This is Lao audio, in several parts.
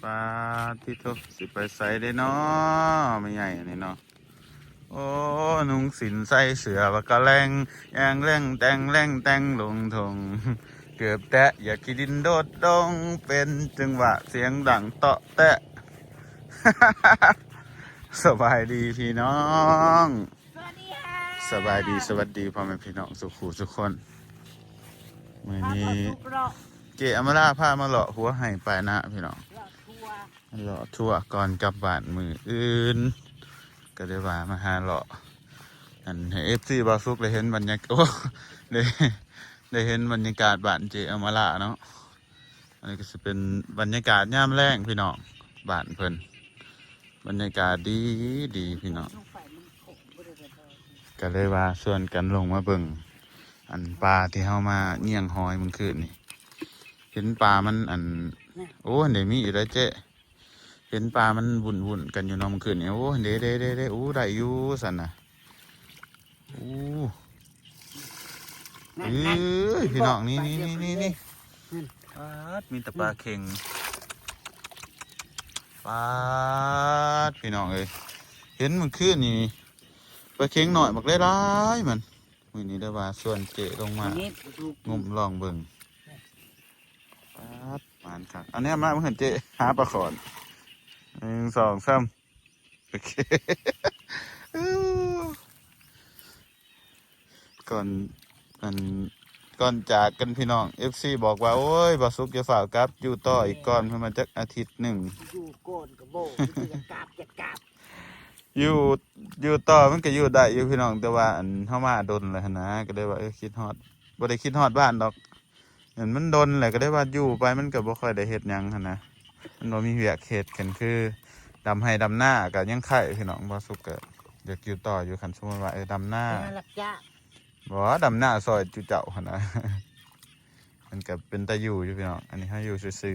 ປາດ ຕິໂທ ຊິໄປໃສເດ້ນໍ ແມ່ໃຫຍ່ອັນນີ້ເນາະ. ໂອ້ ນຸ່ງສິ້ນໃສ່ເສື້ອບັກກະແລ່ງ ແອງແລ່ງແຕ່ງແລ່ງແຕ່ງລົງທົ່ງ ເກືອບແຕະຢາກຂີ້ດິນໂດດດົງ ເປັນຈັງຫວະສຽງດັງເຕາະແຕະ. ສະບາຍດີພີ່ນ້ອງ ສະຫວັດດີຄ່ະ ສະບາຍດີ ສະຫວັດດີພໍ່ແມ່ພີ່ນ້ອງສູ່ຄູ່ສູ່ຄົນ. ມື້ນີ້ ເຈ້ອຳມາລາພາມາເລາະຫົວໄຮ່ປາຍນາພີ່ນ້ອງ ເລາະທົ່ວ ເລາະທົ່ວກ່ອນກັບບ້ານມື້ອື່ນ ກໍໄດ້ວ່າມາຫາເລາະ ອັນ ໃຫ້ເອັຟຊີບ່າວສຸກໄດ້ເຫັນບັນຍາ ໂອ້ ໄດ້ ໄດ້ເຫັນບັນຍາກາດບ້ານເຈ້ອຳມາລາເນາະ. ອັນນີ້ກໍຊິເປັນບັນຍາກາດຍາມແລງພີ່ນ້ອງ ບ້ານເພິ່ນ ບັນຍາກາດດີດີພີ່ນ້ອງ. ກໍເລີຍວ່າຊວນກັນລົງມາເບິ່ງ ອັນ ປາທີ່ເຮົາມາຍ່ຽງຫອຍມື້ຄືນນີ້ ເຫັນປາມັນ ອັນ ໂອ້ ອັນເດ ມີຢູ່ໄດ໋ເຈ້ ເຫັນປາມັນວຸ່ນໆກັນຢູ່ເນາະມື້ຄືນນີ້. ໂອ້ ເດ ເດ ເດ ເດ ໂອ້ ໄດ້ຢູ່ຊັ້ນນະ. ໂອ້ ນັ້ນ ເອີ ນັ້ນ ພີ່ນ້ອງ ນີ້ ນີ້ ນີ້ ນີ້ ປາດ ມີແຕ່ປາເຂັງ ປາດ ພີ່ນ້ອງເອີຍ ເຫັນມື້ຄືນນີ້ປາເຂັງນ້ອຍບັກຫຼາຍໆ ມັນ ມື້ນີ້ໄດ້ວ່າຊວນເຈ້ລົງມາ ນີ້ ງົມລອງເບິ່ງ. ປາດ ໝານຄັກ ເອົາແນມມາເບິ່ງຫັ້ນເຈ້ ຫາປາຂອນ ໜຶ່ງ ສອງ ສາມ ໂອເຄ. ກ່ອນ ອັນ ກ່ອນຈາກກັນພີ່ນ້ອງ ເອັຟຊີບອກວ່າ ໂອ້ຍ ບ່າວສຸກຢ່າຟ້າວກັບ ຢູ່ຕໍ່ອີກກ່ອນ ເພິ່ນວ່າຈັກອາທິດໜຶ່ງ ຢູ່ກ່ອນກໍບອກ ຢາກກັບ ຢາກກັບ ຢູ່ ຢູ່ຕໍ່ມັນກໍຢູ່ໄດ້ຢູ່ພີ່ນ້ອງ ແຕ່ວ່າ ອັນ ເຮົາມາດົນແລ້ວຫັ້ນນະ ກໍເລີຍວ່າ ເອີ ຄິດຮອດ ບໍ່ໄດ້ຄິດຮອດບ້ານດອກ ອັນ ມັນດົນແຫຼະ ກໍໄດ້ວ່າຢູ່ໄປມັນກໍບໍ່ຄ່ອຍໄດ້ເຮັດຫຍັງຫັ້ນນະ ມັນບໍ່ມີວຽກເຮັດ ຄັນຄືດຳໄຮ່ດຳນາກໍຍັງໄຄພີ່ນ້ອງ. ບ່າວສຸກກໍຢາກຢູ່ຕໍ່ຢູ່ ຄັນສົມມຸດວ່າ ເອີ ດຳນາ ໄປຫາຮັບຈ້າງ ບໍ່ ດຳນາຊ່ອຍຈຸເຈົ້າຫັ້ນນະ ມັນກໍເປັນຕາຢູ່ຢູ່ພີ່ນ້ອງ. ອັນນີ້ເຮົາຢູ່ຊື່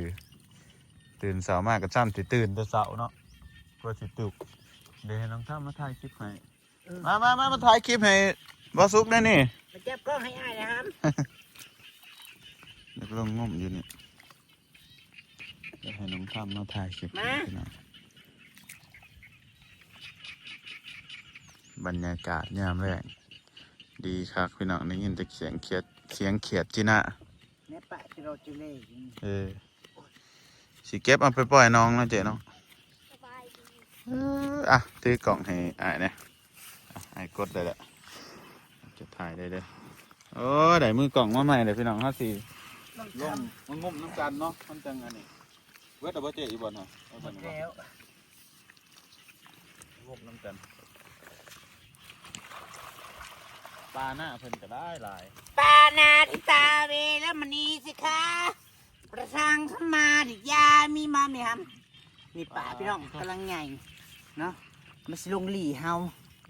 ໆ ຕື່ນເຊົ້າມາກໍຊ່ຳຊິຕື່ນແຕ່ເຊົ້າເນາະ ກວ່າຊິຕຸກ. ເດ ໃຫ້ນ້ອງທຳມາຖ່າຍຄລິບໃຫ້ ເອີ ມາ ມາ ມາ ມາຖ່າຍຄລິບໃຫ້ບ່າວສຸກແດ່ນີ້ ມາຈັບກ້ອງໃຫ້ອ້າຍແດ່ຫຳ ຢາກລົງງົມຢູ່ນີ້ ຢາກໃຫ້ນ້ອງທຳມາຖ່າຍຄລິບໃຫ້ ມາ ພີ່ນ້ອງ. ບັນຍາກາດຍາມແລງດີຄັກພີ່ນ້ອງ ໄດ້ຍິນແຕ່ສຽງຂຽດ ສຽງຂຽດຈີນາ ແມ່ປະຊິລໍຈິເລຢູ່ນີ້ ເອີ ຊິເກັບເອົາໄປປ່ອຍໜອງເນາະເຈ້ເນາະ. ສະບາຍດີ ເອີ ອ່ະ ຖືກ້ອງໃຫ້ອ້າຍແດ່ ອ່ະ ອ້າຍກົດໄດ້ແລ້ວ ຈະຖ່າຍໄດ້ເດີ. ໂອ້ ໄດ້ມືກ້ອງມາໃໝ່ແລ້ວພີ່ນ້ອງ ເຮົາຊິລົງມາງົມນຳກັນເນາະ ມັນຈັ່ງອັນນີ້. ເບິດແລ້ວບໍ່ເຈ້ອີກບ່ອນຫັ້ນ? ເອົາ ໝົດແລ້ວ ງົມນຳກັນ. ປາໜ້າເພິ່ນກໍຫຼາຍໆ ປານາທິຕາເວລະມະນີສິກຂາ ພະສັງສະມາທິຍາມິ ມາແມ່ຫຳ. ນີ້ປາພີ່ນ້ອງ ກຳລັງໃຫຍ່ເນາະ ມັນຊິລົງຫຼີ່ເຮົາ.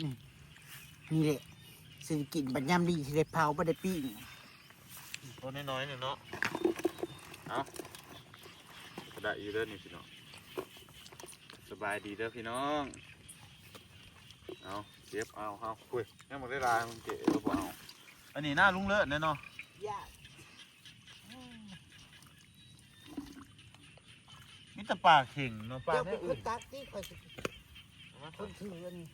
ນີ້ ນີ້ແຫຼະ ຊິໄດ້ກິນບັດຍາມດີ ຊິໄດ້ເຜົາ ບໍ່ໄດ້ປີ້ງ. ໂຕນ້ອຍໆນີ້ເນາະ ເອົາ ກໍໄດ້ຢູ່ເດີນີ້ພີ່ນ້ອງ. ສະບາຍດີເດີພີ່ນ້ອງ ເອົາ ເກັບເອົາເຮົາ. ອຸ້ຍ ຍັງບໍ່ໄດ້ຫຼາຍ ມັນເກະ ເອົາບໍ່ເອົາ. ອັນນີ້ນາລຸງເລີດແນ່ເນາະ ຢ່າ ມີແຕ່ປາເຂັງເນາະ ປາແນວອື່ນ ເຈົ້າເປັນຄົນຕັກຕິ ຂ້ອຍຊິເອົາມາ ຄົນຖືອັນນີ້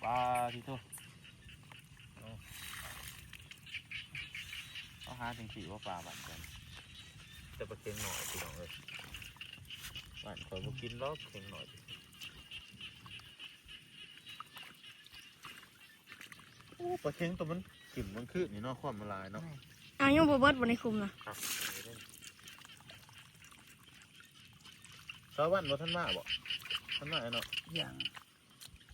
ປາ ຕິໂທ ເອົາ ເອົາຫາຈັ່ງຊີ້ວ່າປາບ້ານກັນ ແຕ່ປາເຂັງໜ້ອຍພີ່ນ້ອງເອີຍ ບ້ານຂ້ອຍບໍ່ກິນດອກເຂັງໜ້ອຍ. ໂອ້ ປາເຂັງໂຕມັນກິນມັນຄືນີ້ເນາະ ຄວາມມັນຫຼາຍເນາະ. ອ້າວ ຍັງບໍ່ເບິດບໍ່ໃນຄຸມນະ? ອ້າວ ຊາວວັນບໍ່ທັນມາບໍ່? ທັນມາເນາະ ຍັງ.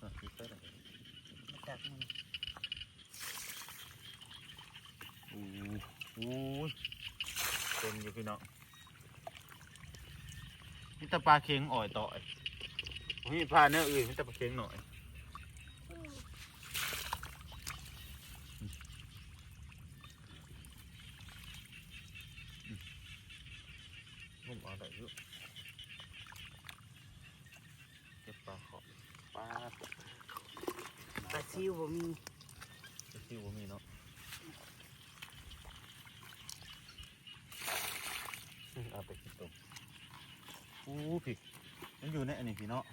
ອ່ະ ຢູ່ໃສລະ? ມາຈັບມັນ. ໂອ້ ໂອ້ຍ ເຕັມຢູ່ພີ່ນ້ອງ. ມີແຕ່ປາເຂັງອ່ອຍຕ່ອຍ ບໍ່ມີປາແນວອື່ນ ມີແຕ່ປາເຂັງໜ້ອຍ. ງມເອົາໄດ້ຢູ່ ເກັບປາຂອບ ປາ ປາຊິວບໍ່ມີ ປາຊິວບໍ່ມີເນາະ. โอ้ พี่ มันอยู่ในอันนี้พี่เนาะ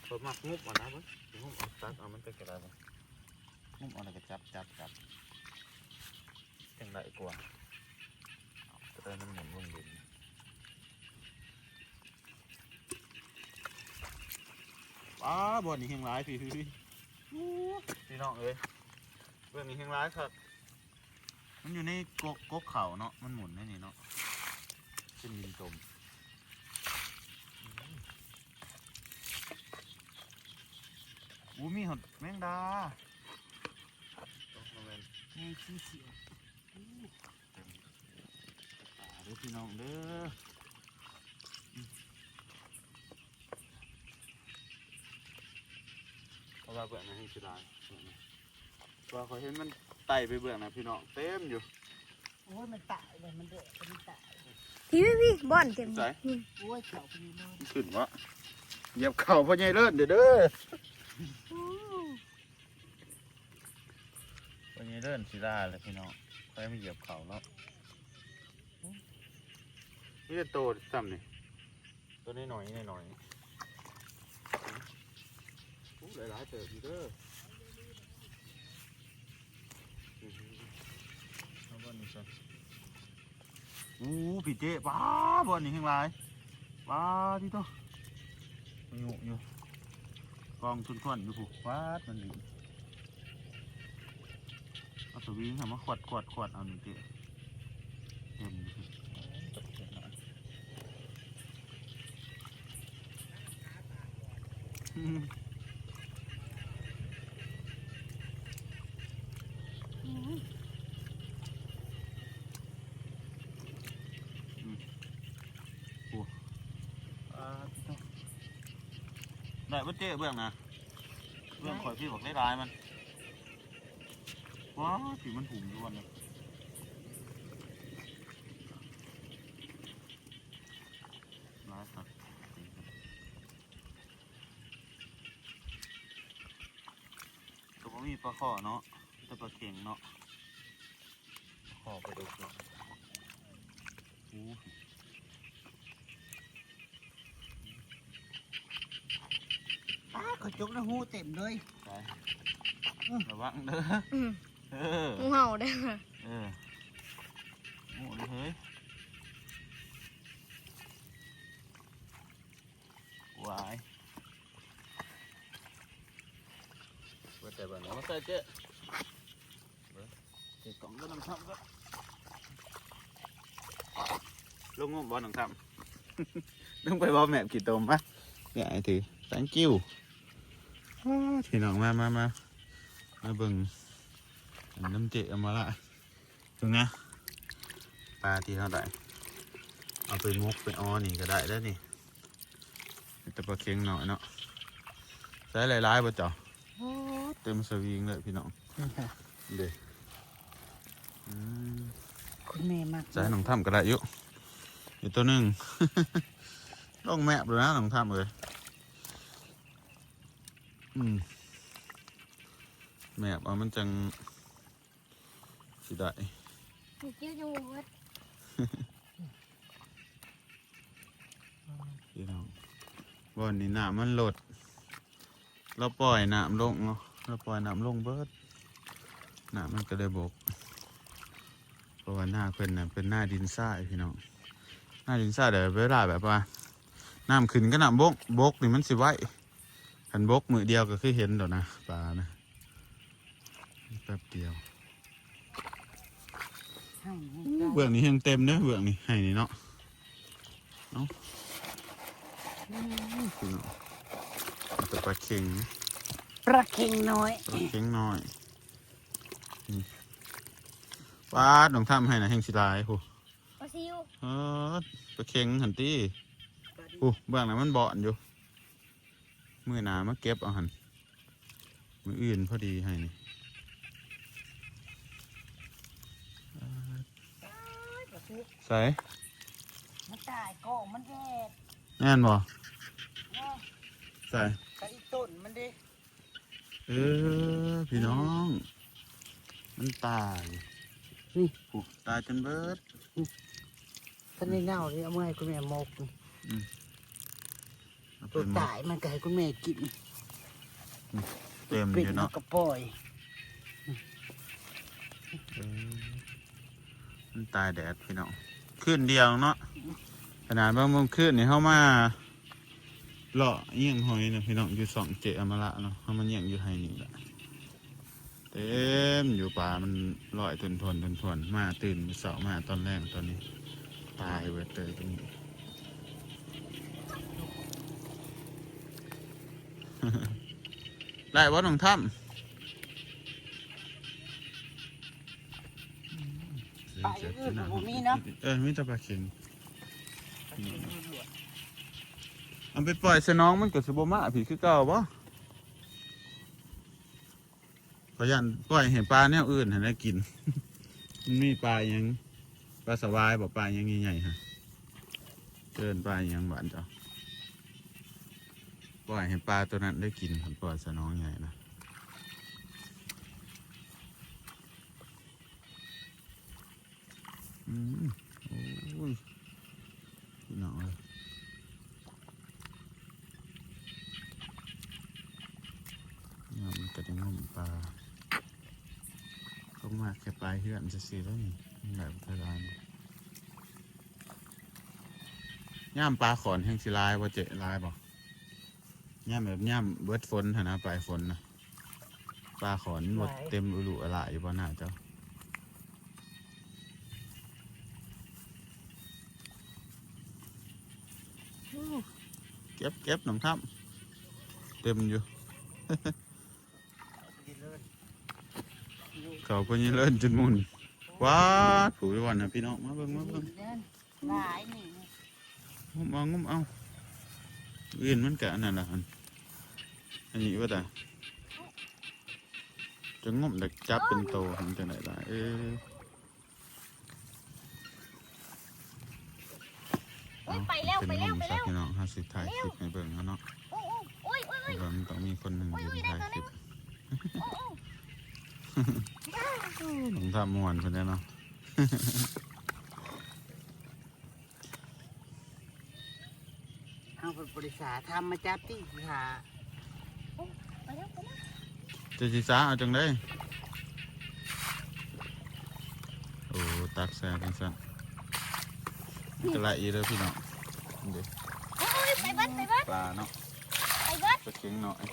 เพิ่นมักงุบเอานะเบิ่ง สิงุบเอา ตักเอามันไปก็ได้บ่ งุบเอาแล้วก็จับ จับ จับ จั่งได้กว่า จะได้มันหมุนวงเวียน ป๊า บ่อนนี้แฮงหลาย พี่ พี่ พี่ โอ้ พี่น้องเอ้ย เบิ่งนี่แฮงหลายคัก มันอยู่ในกก กกข้าวเนาะ มันหมุนในนี่เนาะ เป็นดินตม โอ้ มีฮอดแมงดา โอ้ บ่แม่น แมงสีเขียว โอ้ เต็มป่าเด้อพี่น้องเด้อ เพราะว่าเบื้องนั้นแฮงสิหลาย เพราะว่าข้อยเห็นมันไต่ไปเบื้องนั้นพี่น้อง เต็มอยู่ โอ้ย มันตายเลย มันเดะ มันตาย พี้ พี้ พี้ บ่อนเต็ม ใส นี่ โอ้ย เข่าไปเลย มันขึ้นวะ เหยียบเข่าพ่อใหญ่เลิศเด้อ โอ้ พ่อใหญ่เลิศสิลาเลยพี่น้อง ไปมาเหยียบเข่าเนาะ มีแต่โตซ้ำนี่ ตัวน้อยๆ น้อยๆ โอ้ หลายๆ เติบอยู่เด้อ เอาบ่อนนี้ซะ โอ้ พี่เจ๊ ป๊า บ่อนนี้แฮงหลาย ป๊า ติโต อายุอยู่ กองทุนท่วนอยู่พุ้น ป๊าด มันนี่ เอาสวิงให้มาขวดขวดขวดเอานี่เจ๊ เต็มอยู่ อืม อืม โอ้ อ่า ได้บ่เจ๊ เบื้องนะ เบื้องข่อยพี่บอกได้หลายมัน ว้า สิมันหุมอยู่วันนี้ หลายคัก ก็บ่มีปลาข้อเนาะ มีแต่ปลาเข็งเนาะ ข้อปลาดุกเนาะ โอ้ ป๊าด เขาจกในหูเต็มเลย ไป อืม ระวังเด้อ อืม เออ งูเห่าเด้อ เออ โอ้ เฮ้ย หวาย เบิดแต่บัดนี้ มาใส่เจ๊ เจ๊กล่องก็น้องทำก็ ลงงมบ่น้องทำ ลงไปบ่แมบขี้ตมมา เนี่ยไอ้ถือ thank you อ้า พี่น้อง มา มา มา มาเบิ่ง อันน้ำเจ๊เอามาละ เบิ่งนะ ปลาที่เฮาได้ เอาไปหมกไปออนี่ก็ได้แล้วนี่ มีแต่ปลาเข็งน้อยเนาะ ใส่หลายๆ บ่เจ้า โอ้ เต็มสวิงเลยพี่น้อง เด้ อืม คุณแม่มัก ใส่น้องทำก็ได้อยู่ อีกตัวหนึ่ง ลงแมบเลยนะน้องทำเอ้ย อืม แมบเอามันจั่ง สิได้ เก็บจั่งบ่เบิด พี่น้อง บ่อนนี้น้ำมันลด เราปล่อยน้ำลงเนาะ เราปล่อยน้ำลงเบิด น้ำมันก็เลยบก เพราะว่านาเพิ่นน่ะเป็นนาดินทรายพี่น้อง นาดินทราย เดี๋ยวเวลาแบบว่า น้ำขึ้นกับน้ำบก บกนี่มันสิไว คันบกมื้อเดียวก็คือเห็นแล้วนะ ปลานะ แป๊บเดียว ไฮ่ อู้ เบื้องนี้แฮงเต็มเด้อ เบื้องนี้ ไฮ่นี่เนาะ เอ้า อืม พี่น้อง มีแต่ปลาเข็ง ปลาเข็งน้อย ปลาเข็งน้อย นี่ ปาด น้องทำไฮ่น่ะ แฮงสิหลาย โห ปลาซิว เออ ปลาเข็งหั่นติ ปลาดิบ โห เบื้องนั้นมันบ่อนอยู่ มื้อหน้ามาเก็บเอาหั่น มื้ออื่นพอดีไฮ่นี่ ใส่ มันตายกองมันแดด แม่นบ่ เนาะ ใส่ กับอีต้นมันเด้ เออ พี่น้อง มันตาย นี่ โอ้ ตายจนเบิด นี่ คันนี้เน่านี่เอามาให้คุณแม่หมกนี่ ອືມ ເອົາໄປໝົດ ຕົວຕາຍມັນກໍໃຫ້ຄຸນແມ່ກິນ ອືມ ເຕັມຢູ່ເນາະ ປັນເຮົາກໍປ່ອຍ ເອີ ມັນຕາຍແດດພີ່ນ້ອງ ຄືນດຽວເນາະ ຂະໜາດບາງມື້ຄືນນີ້ເຮົາມາ ເລາະຍ່ຽງຫອຍນະພີ່ນ້ອງ ຢູ່ຊ່ອງເຈອຳມະລະເນາະ ເຮົາມາຍ່ຽງຢູ່ໄຮ່ນີ້ແຫຼະ ເຕັມຢູ່ ປາມັນລອຍທົນໆໆ ມາຕື່ນເຊົ້າມາຕອນແລງ ຕອນນີ້ຕາຍເບິດເລີຍຕົງນີ້ ໄດ້ບໍ່ນ້ອງທຳ? ປາອື່ນບໍ່ມີເນາະ ເອີ ມີແຕ່ປາເຂັງ ເອົາໄປປ່ອຍໃສ່ໜອງ ມັນກໍຊິບໍ່ມາພີ້ຄືເກົ່າບໍ່? ຂ້ອຍຢ້ານປ່ອຍໃຫ້ປາແນວອື່ນຫັ້ນແຫຼະກິນ ມັນມີປາຫຍັງ ປາສະຫວາຍບໍ່ ປາຫຍັງໃຫຍ່ໆ ຫະ ເອີ້ນປາຫຍັງບ້ານເຈົ້າ ປ່ອຍໃຫ້ປາໂຕນັ້ນໄດ້ກິນ ຄັນປ່ອຍໃສ່ໜອງໃຫຍ່ນະ. ອືມ ໂອ້ຍ ພີ່ນ້ອງເອີຍ ຍາມມັນກໍໄດ້ງົມປາ ກໍມາແຄ່ປາຍເຮືອນຊື່ໆ ແລ້ວນີ້ ມັນໄດ້ບໍ່ຄ່ອຍຫຼາຍ. ຍາມປາຂອນແຮ່ງຊິຫຼາຍບໍ່ເຈ ຫຼາຍບໍ່? ຍາມແບບຍາມເບິດຝົນຫັ້ນນະ ປາຍຝົນນະ ປາຂອນມັນບໍ່ເຕັມອຸລຸອະຫຼາຍຢູ່ບໍ່ໜ້າເຈົ້າ? ເກັບໆ ນ້ອງທຳ ເຕັມຢູ່ ເຂົ້າໄປນີ້ເລີນຈົນໝຸ່ນ ປາດ ຜູ້ວ່ານະ ພີ່ນ້ອງ ມາເບິ່ງ ມາເບິ່ງ. ຫຼາຍນີ້ ງຸ້ມເອົາ ງຸ້ມເອົາ ອື່ນມັນກະອັນນັ້ນລະ ອັນ ອັນນີ້ວ່າຕາ ຈະງົມແລ້ວຈັບເປັນໂຕ ເຫັນຈັ່ງໃດລະ ເອີ ໂອ້ຍ ໄປແລ້ວ ໄປແລ້ວ ໄປແລ້ວ ພີ່ນ້ອງ ເຮົາຊິຖ່າຍຄລິບໃຫ້ເບິ່ງເນາະ ໂອ້ຍ ໂອ້ຍ ໂອ້ຍ ໂອ້ຍ ເບິ່ງ ຕ້ອງມີຄົນໜຶ່ງຢືນຖ່າຍຄລິບ ໂອ້ຍ ໂອ້ຍ ໂອ້ຍ ນ້ອງທຳມ່ວນເພິ່ນແຫຼະເນາະ. ເຮົາເພິ່ນບໍ່ໄດ້ສາ ທຳມາຈັບຕິ ຊິຫາ ໂອ້ ໄປແລ້ວ ໄປແລ້ວ ເຈົ້າຊິສາເອົາຈັ່ງໃດ? ໂອ້ ຕັກໃສ່ຈັ່ງຊັ້ນ ມັນກະໄຫຼຢູ່ເດີພີ່ນ້ອງ ເດ້ ໂອ້ຍ ໄປເບິດ ໄປເບິດ ປາເນາະ ໄປເບິດ ປາເຂັງນ້ອຍ.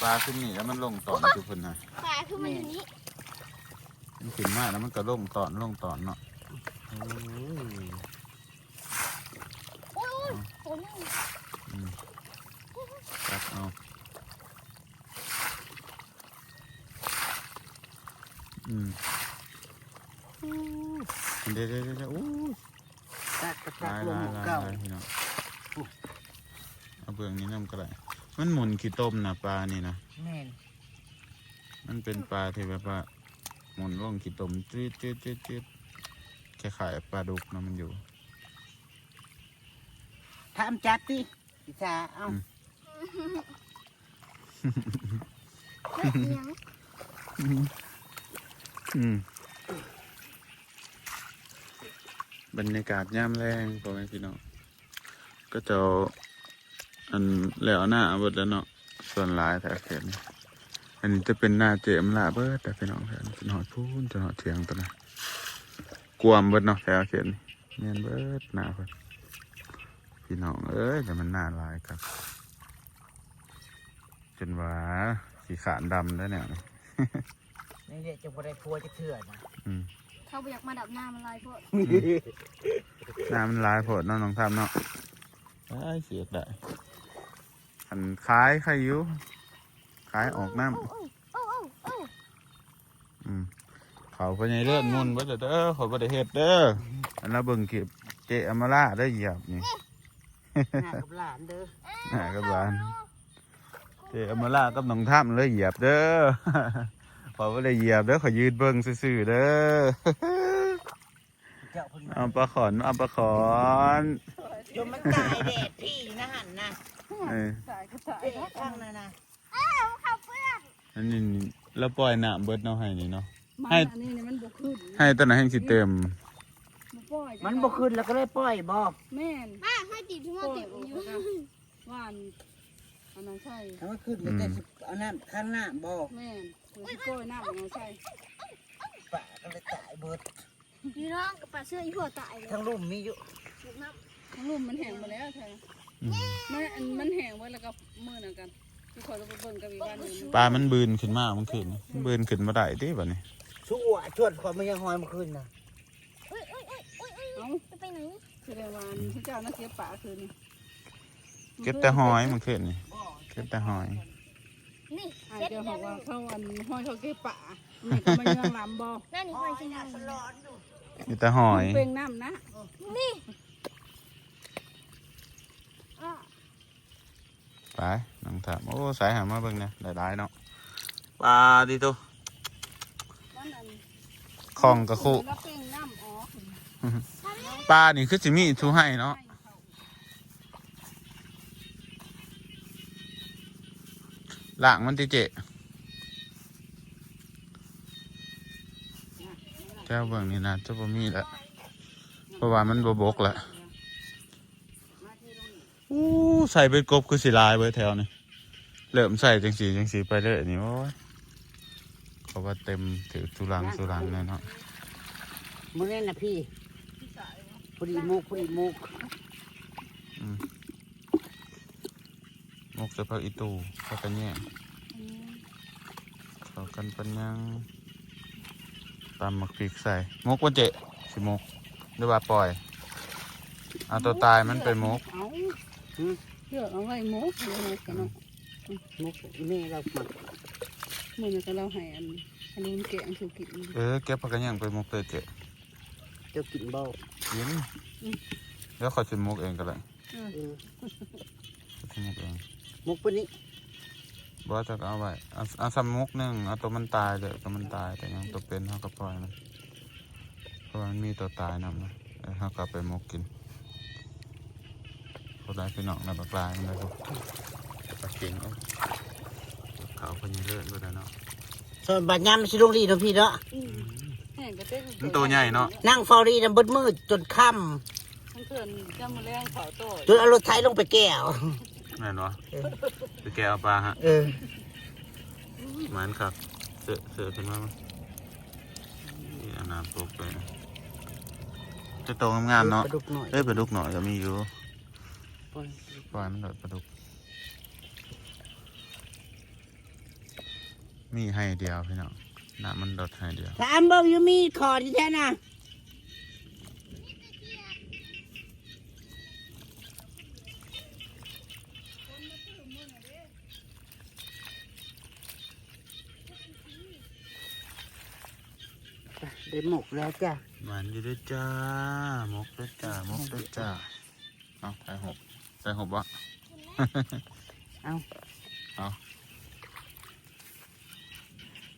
ປາຊຸມນີ້ແລ້ວມັນລົງຕອນຢູ່ພຸ້ນນະ ປາຄືມັນຢູ່ນີ້ ມັນຂຶ້ນມາແລ້ວມັນກໍລົງຕອນ ລົງຕອນເນາະ ໂອ້ຍ ໂອ້ຍ ໂຕໜຶ່ງ ອືມ ຕັກເອົາ ອືມ ເດ້ໆໆໆ ໂອ້ຍ ຕັກກະຕັກລົງໝ່ອງເກົ່າ ຫຼາຍໆໆ ພີ່ນ້ອງ ເອົາເບື້ອງນີ້ນຳກໍໄດ້ ມັນໝູນຂີ້ຕົມນະ ປານີ້ນະ ແມ່ນ ມັນເປັນປາທີ່ແບບວ່າໝູນລົງຂີ້ຕົມ ຈືດໆໆ ຄ້າຍໆ ປາດຸກນະ ມັນຢູ່ ຖາມຈັດຕິ ອີສາ ເອົ້າ ອືມ ເອີ ອີຫຍັງ ອືມ ບັນຍາກາດຍາມແລງ ພໍ່ແມ່ພີ່ນ້ອງ ເຂົາເຈົ້າ ອັນ ແລ້ວນາເບິດແລ້ວເນາະ ສ່ວນຫຼາຍແຖວເຂດນີ້ ອັນນີ້ຈະເປັນນາເຈມລາເບິດແລ້ວ ພີ່ນ້ອງ ຈົນຮອດພຸ້ນ ຈົນຮອດຖຽງຕົວນັ້ນ ກວມເບິດເນາະ ແຖວເຂດນີ້ ແມ່ນເບິດນາເພິ່ນ ພີ່ນ້ອງເອີຍ ແຕ່ມັນນາຫຼາຍຄັກ ຈົນວ່າຂີ້ຄ້ານດຳໄດ໋ແນວນີ້ ນີ້ເດ້ ຈະບໍ່ໄດ້ຜົວຈັກເທື່ອນະ ອືມ ເຂົາບໍ່ຢາກມາດຳນາ ມັນຫຼາຍໂພດ ອືມ ນາມັນຫຼາຍໂພດເນາະ ນ້ອງທຳເນາະ ອ້າຍ ຊິອຽກໄດ້ ຄັນຂາຍໄຄຢູ່ ຂາຍອອກນຳ ໂອ້ ໂອ້ ໂອ້ ອືມ ເຂົາພໍ່ໃຫຍ່ເລີນໝຸ່ນເບິດເດີ ຂ້ອຍບໍ່ໄດ້ເຮັດເດີ ອັນລະເບິ່ງຄລິບເຈອຳມາລາໄດ້ຢຽບນີ້ ໜ້າກັບຫຼານເດີ ໜ້າກັບຫຼານ ເຈອຳມາລາກັບນ້ອງທຳເລີຍຢຽບເດີ ຂ້ອຍບໍ່ໄດ້ຢຽບເດີ ຂ້ອຍຢືນເບິ່ງຊື່ໆເດີ ເຈົ້າເພິ່ນມາ ເອົາປາຂອນ ເອົາປາຂອນ ຈົນມັນຕາຍແດດພີ້ນະຫັ້ນນະ ເອີ ຕາຍກໍຕາຍ ເດ້ ຂ້າງນັ້ນນະ ເອີ ເຂົ້າເປື້ອນ ອັນນີ້ລາວປ່ອຍນ້ຳເບິດເນາະ ໄຮ່ນີ້ເນາະ ມັນ ໄຮ່ ອັນນີ້ມັນບໍ່ຂຶ້ນ ໄຮ່ຕອນນັ້ນແຮ່ງຊິເຕັມ ມັນ ປ່ອຍ ມັນບໍ່ຂຶ້ນແລ້ວກໍເລີຍປ່ອຍບໍ່? ແມ່ນ ປ້າໃຫ້ຕີບທີ່ມາເຕັມຢູ່ ວ່າອັນ ອັນນັ້ນໃສ່ ຖ້າມັນຂຶ້ນ ອືມ ແຕ່ຊິເອົານ້ຳ ຄັນນ້ຳບໍ່? ແມ່ນ ເອີ ຊິປ່ອຍນ້ຳອັນນັ້ນໃສ່ ປາກໍເລີຍຕາຍເບິດ. ຢູ່ນ້ອງກັບປາເຊື່ອ ອີ່ພໍ່ຕາຍເລີຍ ທາງລຸ່ມມີຢູ່ ທາງລຸ່ມມັນແຫ້ງໝົດແລ້ວ ອືມ ມັນ ອັນ ມັນແຫ້ງເບິດແລ້ວກໍມື້ນັ້ນກັນ ທີ່ຂ້ອຍລົງໄປເບິ່ງກັບອີກບ້ານໜຶ່ງ ປາມັນບືນຂຶ້ນມາມື້ຄືນນີ້ ມັນບືນຂຶ້ນບໍ່ໄດ້ຕິບັດນີ້ ຊຸກວ່າຊວນຂ້ອຍມາຍັງຫອຍມື້ຄືນນະ ເອີຍ ເອີຍ ເອີຍ ເອີຍ ເອີຍ ເອົ້າ ຈະໄປໄຫນ? ສະແດງວ່າ ອືມ ເຂົາເຈົ້ານະເກັບປາຄືນນີ້ ເກັບແຕ່ຫອຍມື້ຄືນນີ້ ເກັບແຕ່ຫອຍ ນີ້ ອ້າຍເຈົ້າເຮົາວ່າເຂົາອັນຫ້ອຍເຂົາເກັບປາ ແມ່ນເຂົາມາເຍືອງລຳບໍ່? ນັ້ນນີ້ຫອຍຊິງາມ ມີແຕ່ຫອຍ ເປັງນ້ຳນະ ນີ້ ໄປ ນັ່ງຖ້າ ໂອ້ ສາຍຫາມາເບິ່ງແດ່ ຫຼາຍໆເນາະ ປາຕິໂຕ ມັນອັນ ຂອງກະຄຸ ລະເປັງນ້ຳອອກ ປານີ້ຄືຊິມີທຸໄຮ່ເນາະ. ລ້າງມັນຕິເຈ້ ແຖວເບື້ອງນີ້ໜ້າຈະບໍ່ມີລະ ເພາະວ່າມັນບໍ່ບົກລະ ອູ້ ໃສ່ເບັດກົບຄືຊິຫຼາຍເວີຍແຖວນີ້ ເລີ່ມໃສ່ຈັ່ງຊີ້ຈັ່ງຊີ້ໄປເລີຍນີ້ ໂອ້ຍ ເຂົາວ່າເຕັມຖືກທຸລັງທຸລັງແນ່ເນາະ ມື້ນັ້ນນະພີ່ ພໍດີໝົກ ພໍດີໝົກ ອືມ ໝົກໃສ່ຜັກອີ່ຕູ່ ຜັກກະແຍງ ອືມ ເຂົ້າກັນປານຍັງ ຕຳໝາກພິກໃສ່ ໝົກບໍ່ເຈ້ ຊິໝົກ ຫຼືວ່າປ່ອຍ ເອົາໂຕຕາຍມັນໄປໝົກ ເອົາ ຫື ເລືອກເອົາໄວ້ໝົກ ໝົກ ໝົກແມ່ລາວມັກ ມື້ນັ້ນກໍລາວໃຫ້ອັນ ອາລຸນແກງສູ່ກິນ ເອີ ເກັບຜັກກະແຍງໄປໝົກເລີຍເຈ້ ເຈົ້າກິນບໍ່? ກິນ ອືມ ດຽວຂ້ອຍຊິໝົກເອງກໍໄດ້ ເອີ ເອີ ຊິໝົກເອງ ໝົກປານນີ້ ບໍ່ ຈັກເອົາໄວ້ ເອົາ ເອົາສ່ຳໝົກໜຶ່ງ ເອົາໂຕມັນຕາຍເດີ ໂຕມັນຕາຍ ແຕ່ຍັງໂຕເປັນເຮົາກໍປ່ອຍມັນ ເພາະວ່າມັນມີໂຕຕາຍນຳນະ ເອີ ເຮົາກໍເອົາໄປໝົກກິນ ຜູ້ໃດພີ່ນ້ອງໄດ້ບັກຫຼາຍນຳ ປາເກັງ ເອົາ ເຂົາເພິ່ນຍັງເລີດບໍ່ໄດ້ເນາະ ສ່ວນບາດຍາມມັນຊິລົງລີ້ເນາະພີ່ເນາະ ອືມ ແຫ້ງກະເຕັກ ມັນໂຕໃຫຍ່ເນາະ ນັ່ງເຝົ້າລີ້ນຳເບິດມື້ຈົນຄ່ຳ ທັງເທື່ອຈຳມື້ແລງເຂົາໂຕ ຈົນເອົາລົດໄຖລົງໄປແກ່ວ ແມ່ນບໍ່? ເອີ ໄປແກ່ວເອົາປາຮະ ເອີ ໝານຄັກ ເສື້ອ ເສື້ອຂຶ້ນມາ ນີ້ ອາບນ້ຳຕົກໄປ ຈະໂຕງາມໆເນາະ ປາດຸກນ້ອຍ ເອີ ປາດຸກນ້ອຍກໍມີຢູ່ ປ່ອຍ ປ່ອຍມັນໂດດປາດຸກ ມີໄຮ່ດຽວພີ່ນ້ອງ ນ້ຳມັນລົດໄຮ່ດຽວ ຖາມເບິ່ງຢູ່ມີຂໍທີ່ແທ້ນະ ໄດ້ໝົກແລ້ວຈ້າ ໝານຢູ່ເດີຈ້າ ໝົກເດີຈ້າ ໝົກເດີຈ້າ. ເອົາ ຖ່າຍຮູບ ຖ່າຍຮູບບໍ່? ເອົາ ເອົາ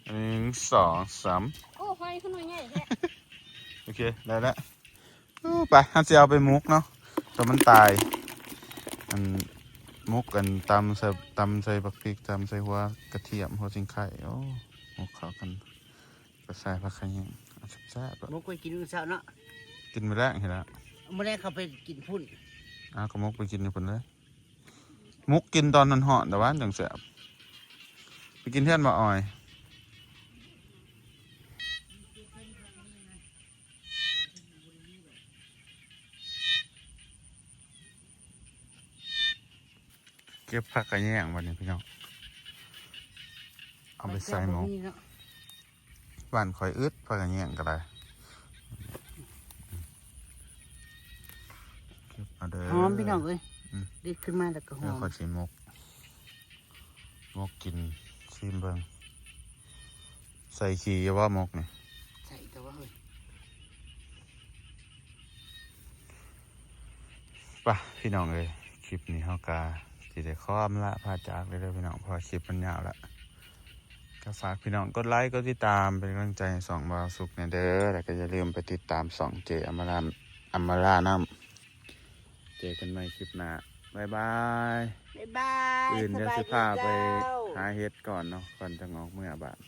ໜຶ່ງ ສອງ ສາມ ໂອ້ ຫອຍຄືໜ່ວຍໃຫຍ່ແທ້ ໂອເຄ ໄດ້ແລ້ວ ໂອ້ ໄປ ເຮົາຊິເອົາໄປໝົກເນາະ ໂຕມັນຕາຍ ອັນ ໝົກ ອັນ ຕຳໃສ່ ຕຳໃສ່ບັກພິກ ຕຳໃສ່ຫົວກະທຽມ ຫົວຊິງໄຄ ໂອ້ ໝົກເຂົ້າກັນ ກໍໃສ່ຜັກຂະແຍງ ເອົາແຊບໆ ໝົກໄວ້ກິນມື້ເຊົ້າເນາະ ກິນມື້ແລງຫັ້ນລະ ມື້ແລງເຂົາໄປກິນພຸ້ນ ອ້າວ ກໍໝົກໄປກິນຢູ່ພຸ້ນເລີຍ ໝົກກິນຕອນຮ້ອນໆ ຕະຫວານຈັ່ງແຊບ ໄປກິນເຮືອນບໍ່ອອຍ ເກັບຜັກຂະແຍງບັດນີ້ພີ່ນ້ອງ ເອົາໄປໃສ່ໝົກ ບ້ານຂ້ອຍອຶດ ຜັກຂະແຍງກໍໄດ້ ເກັບເອົາເດີ ຫອມພີ່ນ້ອງເອີຍ ອືມ ເດັດຂຶ້ນມາແລ້ວກໍຫອມ ດຽວຂ້ອຍຊິໝົກ ໝົກກິນ ຊີມເບິ່ງ ໃສ່ຂີ້ຢູ່ບໍ່ໝົກນີ້ ໃສ່ແຕ່ວ່າເຮີ້ຍ ໄປພີ່ນ້ອງເອີຍ ຄລິບນີ້ເຮົາກະຊິໄດ້ຂໍອຳລາພາຈາກເດີພີ່ນ້ອງ ເພາະວ່າຄລິບມັນຍາວລະ ກໍຝາກພີ່ນ້ອງກົດໄລກົດຕິດຕາມ ເປັນກຳລັງໃຈໃຫ້ຊ່ອງບ່າວສຸກແດ່ເດີ ແລ້ວກໍຢ່າລືມໄປຕິດຕາມຊ່ອງເຈ້ອຳມາລາ ອຳມາລານຳ ເຈີກັນໃໝ່ຄລິບໜ້າ ບາຍບາຍ ບາຍບາຍ ມື້ອື່ນດຽວຊິພາໄປຫາເຫັດກ່ອນເນາະ ກ່ອນຈະອອກເມືອບ້ານ.